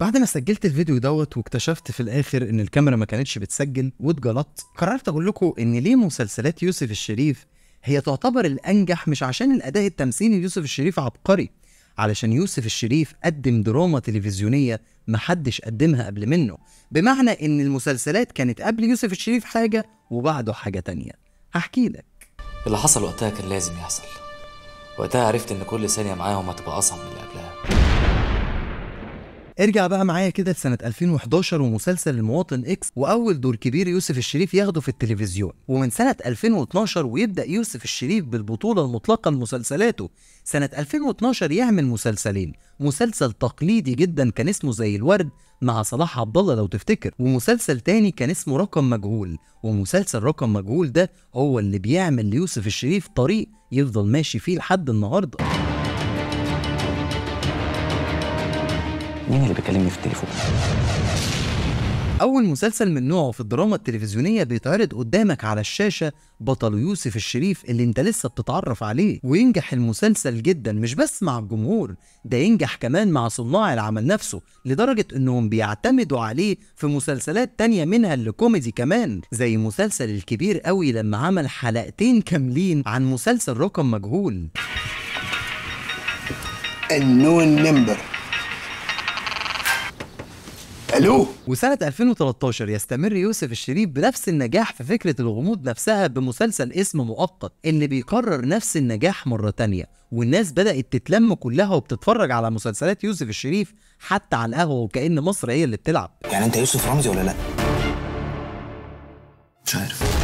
بعد ما سجلت الفيديو دوت واكتشفت في الاخر ان الكاميرا ما كانتش بتسجل واتجلطت، قررت اقول لكم ان ليه مسلسلات يوسف الشريف هي تعتبر الانجح، مش عشان الاداء التمثيلي ليوسف الشريف عبقري، علشان يوسف الشريف قدم دراما تلفزيونية محدش قدمها قبل منه. بمعنى ان المسلسلات كانت قبل يوسف الشريف حاجة وبعده حاجة تانية. هحكي لك اللي حصل وقتها. كان لازم يحصل وقتها. عرفت ان كل ثانية معاهم هتبقى اصعب من اللي قبلها. ارجع بقى معايا كده لسنة 2011 ومسلسل المواطن اكس، واول دور كبير يوسف الشريف ياخده في التلفزيون. ومن سنة 2012 ويبدأ يوسف الشريف بالبطولة المطلقة لمسلسلاته. سنة 2012 يعمل مسلسلين، مسلسل تقليدي جدا كان اسمه زي الورد مع صلاح عبد الله لو تفتكر، ومسلسل تاني كان اسمه رقم مجهول. ومسلسل رقم مجهول ده هو اللي بيعمل ليوسف الشريف طريق يفضل ماشي فيه لحد النهارده. مين اللي بيكلمني في التليفون؟ أول مسلسل من نوعه في الدراما التلفزيونية بيتعرض قدامك على الشاشة، بطل يوسف الشريف اللي انت لسه بتتعرف عليه. وينجح المسلسل جدا، مش بس مع الجمهور، ده ينجح كمان مع صناع العمل نفسه، لدرجة انهم بيعتمدوا عليه في مسلسلات تانية منها اللي كوميدي كمان، زي مسلسل الكبير قوي لما عمل حلقتين كاملين عن مسلسل رقم مجهول. Unknown number. الو. وسنة 2013 يستمر يوسف الشريف بنفس النجاح في فكرة الغموض نفسها بمسلسل اسم مؤقت اللي بيكرر نفس النجاح مرة تانية، والناس بدأت تتلم كلها وبتتفرج على مسلسلات يوسف الشريف حتى على القهوة، وكأن مصر هي اللي بتلعب. يعني انت يوسف رمزي ولا لا؟ مش عارف.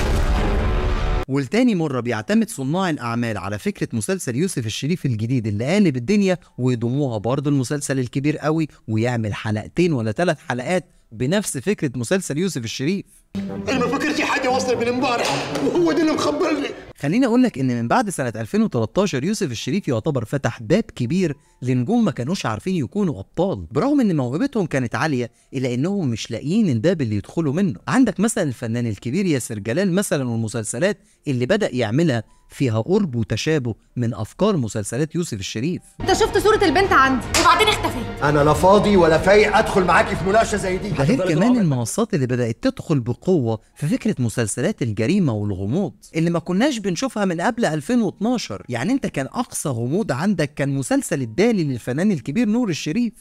ولتاني مرة بيعتمد صناع الأعمال على فكرة مسلسل يوسف الشريف الجديد اللي قالب الدنيا، ويضموها برضه المسلسل الكبير قوي، ويعمل حلقتين ولا 3 حلقات بنفس فكرة مسلسل يوسف الشريف. أنا ما فكرتش حاجة وصلت من امبارح وهو ده اللي مخبرني. خليني أقول لك إن من بعد سنة 2013 يوسف الشريف يعتبر فتح باب كبير لنجوم ما كانوش عارفين يكونوا أبطال، برغم إن موهبتهم كانت عالية إلا إنهم مش لاقيين الباب اللي يدخلوا منه. عندك مثلا الفنان الكبير ياسر جلال مثلا، والمسلسلات اللي بدأ يعملها فيها قرب وتشابه من أفكار مسلسلات يوسف الشريف. أنت شفت صورة البنت عندي وبعدين اختفيت. أنا لا فاضي ولا فايق أدخل معاكي في مناقشة زي دي. ده غير كمان المنصات اللي بدأت تدخل بقوة في فكرة مسلسلات الجريمة والغموض اللي ما كناش بنشوفها من قبل 2012. يعني أنت كان أقصى غموض عندك كان مسلسل الدالي للفنان الكبير نور الشريف.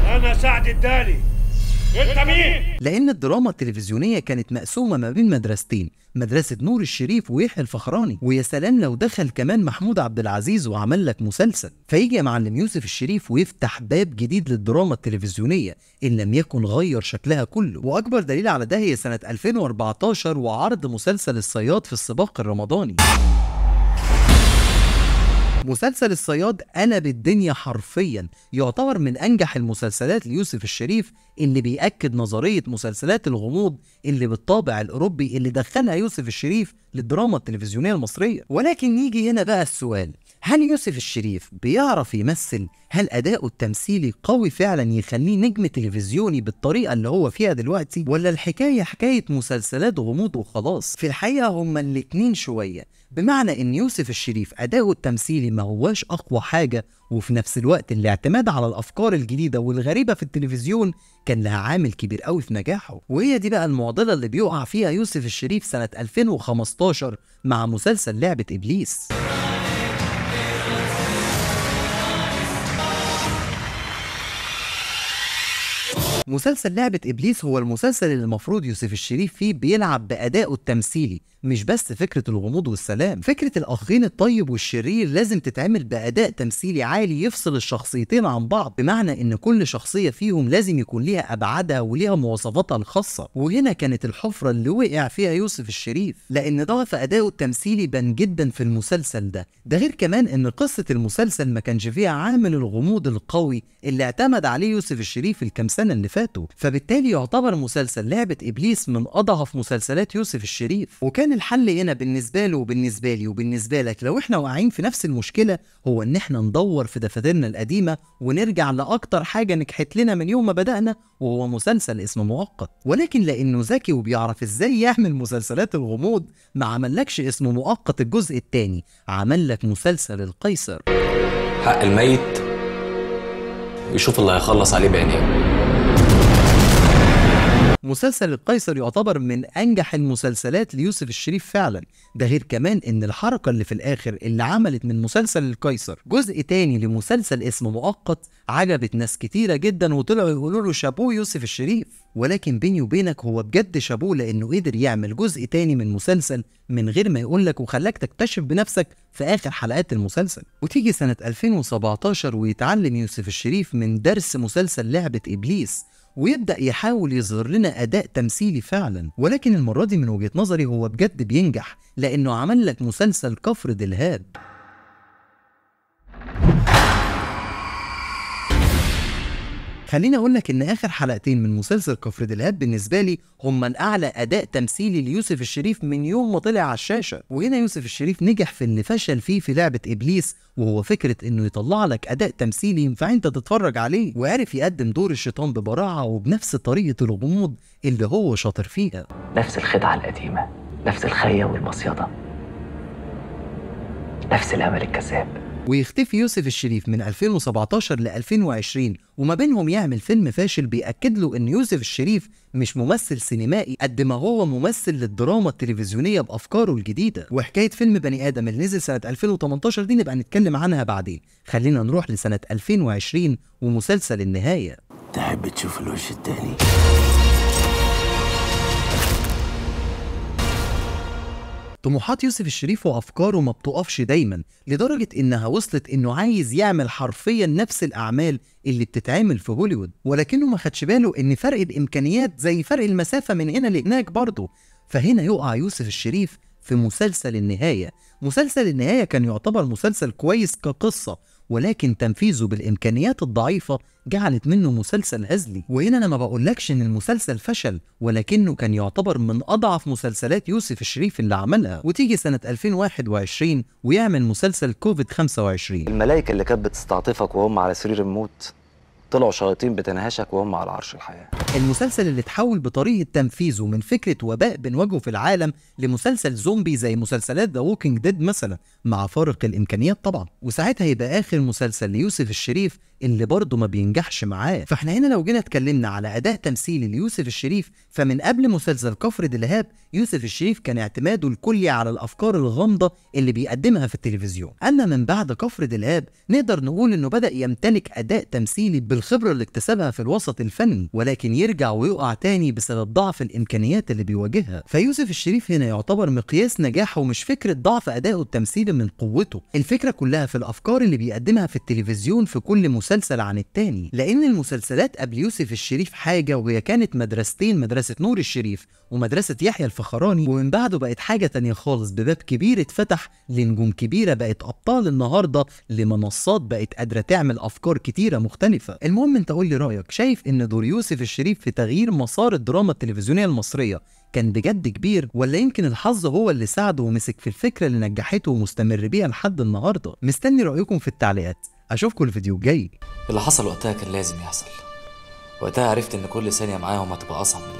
أنا سعد الدالي، انت مين؟ لأن الدراما التلفزيونية كانت مقسومة ما بين مدرستين، مدرسة نور الشريف ويحيى الفخراني، ويا سلام لو دخل كمان محمود عبد العزيز وعمل لك مسلسل. فيجي يا معلم يوسف الشريف ويفتح باب جديد للدراما التلفزيونية إن لم يكن غير شكلها كله. وأكبر دليل على ده هي سنة 2014 وعرض مسلسل الصياد في السباق الرمضاني. مسلسل الصياد قلب الدنيا حرفيا، يعتبر من أنجح المسلسلات ليوسف الشريف اللي بيأكد نظرية مسلسلات الغموض اللي بالطابع الأوروبي اللي دخلها يوسف الشريف للدراما التلفزيونية المصرية. ولكن يجي هنا بقى السؤال، هل يوسف الشريف بيعرف يمثل؟ هل أداؤه التمثيلي قوي فعلا يخليه نجم تلفزيوني بالطريقة اللي هو فيها دلوقتي، ولا الحكاية حكاية مسلسلات غموض وخلاص؟ في الحقيقة هما الاتنين شوية، بمعنى إن يوسف الشريف أداؤه التمثيلي ما هواش أقوى حاجة، وفي نفس الوقت الاعتماد على الأفكار الجديدة والغريبة في التلفزيون كان لها عامل كبير قوي في نجاحه. وهي دي بقى المعضلة اللي بيقع فيها يوسف الشريف سنة 2015 مع مسلسل لعبة إبليس. مسلسل لعبة إبليس هو المسلسل اللي المفروض يوسف الشريف فيه بيلعب بأدائه التمثيلي، مش بس فكرة الغموض والسلام. فكرة الأخين الطيب والشرير لازم تتعمل بأداء تمثيلي عالي يفصل الشخصيتين عن بعض، بمعنى إن كل شخصية فيهم لازم يكون ليها أبعادها وليها مواصفاتها الخاصة. وهنا كانت الحفرة اللي وقع فيها يوسف الشريف، لأن ضعف أدائه التمثيلي بان جدا في المسلسل ده. ده غير كمان إن قصة المسلسل ما كانش فيها عامل الغموض القوي اللي اعتمد عليه يوسف الشريف الكام سنة اللي فاتوا، فبالتالي يعتبر مسلسل لعبة إبليس من أضعف مسلسلات يوسف الشريف. وكان الحل هنا بالنسبة له وبالنسبة لي وبالنسبة لك لو احنا واقعين في نفس المشكلة، هو ان احنا ندور في دفاترنا القديمة ونرجع لأكتر حاجة نجحت لنا من يوم ما بدأنا، وهو مسلسل اسمه مؤقت. ولكن لأنه ذكي وبيعرف ازاي يعمل مسلسلات الغموض، ما عملكش اسمه مؤقت الجزء الثاني، عمل لك مسلسل القيصر. حق الميت يشوف اللي هيخلص عليه بعينيه. مسلسل القيصر يعتبر من أنجح المسلسلات ليوسف الشريف فعلا، ده غير كمان إن الحركة اللي في الآخر اللي عملت من مسلسل القيصر جزء تاني لمسلسل اسمه مؤقت عجبت ناس كتيرة جدا وطلعوا يقولوا له شابوه يوسف الشريف. ولكن بيني وبينك هو بجد شابوه، لأنه قدر يعمل جزء تاني من مسلسل من غير ما يقولك وخلاك تكتشف بنفسك في آخر حلقات المسلسل. وتيجي سنة 2017 ويتعلم يوسف الشريف من درس مسلسل لعبة إبليس ويبدأ يحاول يظهر لنا أداء تمثيلي فعلا، ولكن المرة دي من وجهة نظري هو بجد بينجح لأنه عمل لك مسلسل كفر دلهاب. خليني اقول لك ان اخر حلقتين من مسلسل كفر دلهاب بالنسبة لي هم من اعلى اداء تمثيلي ليوسف الشريف من يوم ما طلع على الشاشة. وهنا يوسف الشريف نجح في اللي فشل فيه في لعبه ابليس، وهو فكرة انه يطلع لك اداء تمثيلي ينفع انت تتفرج عليه، وعرف يقدم دور الشيطان ببراعه وبنفس طريقه الغموض اللي هو شاطر فيها. نفس الخدعه القديمة، نفس الخيه والمصيده، نفس الامل الكذاب. ويختفي يوسف الشريف من 2017 ل 2020 وما بينهم يعمل فيلم فاشل بيأكد له ان يوسف الشريف مش ممثل سينمائي قد ما هو ممثل للدراما التلفزيونية بأفكاره الجديدة. وحكاية فيلم بني آدم اللي نزل سنة 2018 دي نبقى نتكلم عنها بعدين. خلينا نروح لسنة 2020 ومسلسل النهاية. تحب تشوف الوش التاني؟ طموحات يوسف الشريف وأفكاره ما بتقفش دايما، لدرجة إنها وصلت إنه عايز يعمل حرفيا نفس الأعمال اللي بتتعمل في هوليوود، ولكنه ما خدش باله إن فرق الإمكانيات زي فرق المسافة من هنا لهناك برضه. فهنا يقع يوسف الشريف في مسلسل النهاية. مسلسل النهاية كان يعتبر مسلسل كويس كقصة، ولكن تنفيذه بالإمكانيات الضعيفة جعلت منه مسلسل هزلي. وهنا أنا ما بقولكش إن المسلسل فشل، ولكنه كان يعتبر من أضعف مسلسلات يوسف الشريف اللي عملها. وتيجي سنة 2021 ويعمل مسلسل كوفيد 25. الملايكة اللي كانت بتستعطفك وهم على سرير الموت طلعوا شياطين بتنهشك وهم على عرش الحياة. المسلسل اللي اتحول بطريقة تنفيذه من فكرة وباء بنواجهه في العالم لمسلسل زومبي زي مسلسلات The Walking Dead مثلا، مع فارق الإمكانيات طبعا. وساعتها يبقى آخر مسلسل ليوسف الشريف اللي برضه ما بينجحش معاه. فاحنا هنا لو جينا اتكلمنا على أداء تمثيلي ليوسف الشريف، فمن قبل مسلسل كفر دلهاب يوسف الشريف كان اعتماده الكلي على الأفكار الغامضة اللي بيقدمها في التلفزيون. أما من بعد كفر دلهاب نقدر نقول إنه بدأ يمتلك أداء تمثيلي بالخبرة اللي اكتسبها في الوسط الفني، ولكن يرجع ويقع تاني بسبب ضعف الإمكانيات اللي بيواجهها. فيوسف الشريف هنا يعتبر مقياس نجاحه مش فكرة ضعف أدائه التمثيلي من قوته، الفكرة كلها في الأفكار اللي بيقدمها في التلفزيون في كل مسلسل عن التاني. لأن المسلسلات قبل يوسف الشريف حاجة، وهي كانت مدرستين، مدرسة نور الشريف ومدرسة يحيى الفخراني، ومن بعده بقت حاجة تانية خالص، بباب كبير اتفتح لنجوم كبيرة بقت أبطال النهاردة، لمنصات بقت قادرة تعمل أفكار كتيرة مختلفة. المهم انت قول لي رأيك، شايف ان دور يوسف الشريف في تغيير مسار الدراما التلفزيونية المصرية كان بجد كبير، ولا يمكن الحظ هو اللي ساعده ومسك في الفكرة اللي نجحته ومستمر بيها لحد النهاردة؟ مستني رأيكم في التعليقات. أشوفكم الفيديو الجاي. اللي حصل وقتها كان لازم يحصل. وقتها عرفت إن كل ثانية معاهم هتبقى أصعب من